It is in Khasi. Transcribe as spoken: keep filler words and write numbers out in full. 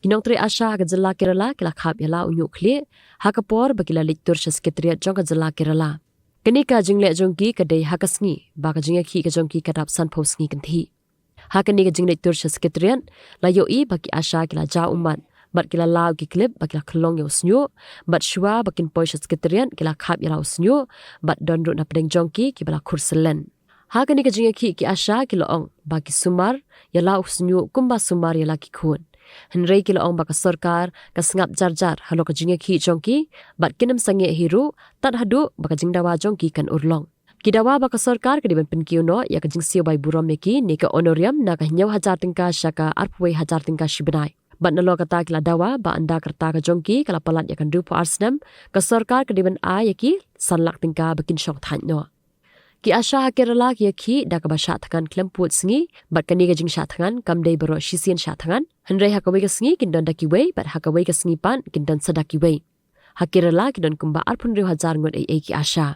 Ki nongtrei ASHA ha ka jylla Kerala ki la khap ïa la u ñiuh khlieh ha ka por ba ki la leit tur sha Secretariat jong ka jylla Kerala. Kane ka jingleh jong ki ka dei ha ka sngi ba ka jingïakhih ka jong ki ka dap sanphew sngi kynthih. Ha kane ka jingleit tur sha Secretariat, la ïohi ba ki ASHA ki la jaw ummat bad ki la law ki clip ba ki la khyllong ïa u shñiuh, bad shuwa ba kin poi sha Secretariat ki la khap ïa la u shñiuh, bad don ruh na pdeng jong ki kiba la khur syllen. Ha kane ka jingïakhih ki ASHA ki la ong ba ki sumar ïa la u shñiuh kumba sumar ïa la ki khun. Hynrei ki la ong ba ka sorkar ka sngap jar jar halor ka jingïakhih jong ki, bad kin ym sangeh hi ruh tad haduh ba ka jingdawa jong ki kan urlong. Ki dawa ba ka sorkar ka dei ban pynkiew noh ïa ka jingsiew bai burom ïa ki ne ka honorarium na ka hynñiew hajar tyngka sha ka arphew wei hajar tyngka shi bnai. Bad nalor kata ki la dawa ba ynda ka rta ka jong ki ka la palat ïa ka hynriewphew ar snem, ka sorkar ka dei ban ai ïa ki san lak tyngka ba kin shong thait noh. Ki ASHA ha Kerala ki ïakhih da kaba shah thngan khlem pud sngi, bad kane ka jingshah thngan kam dei baroh shisien shah thngan. Hynrei ha kawei ka sngi kin don da kiwei, bad ha kawei ka sngi pat kin don sa da kiwei. Ha Kerala ki don kumba arphew hynriew hajar ngut ei ei ki ASHA.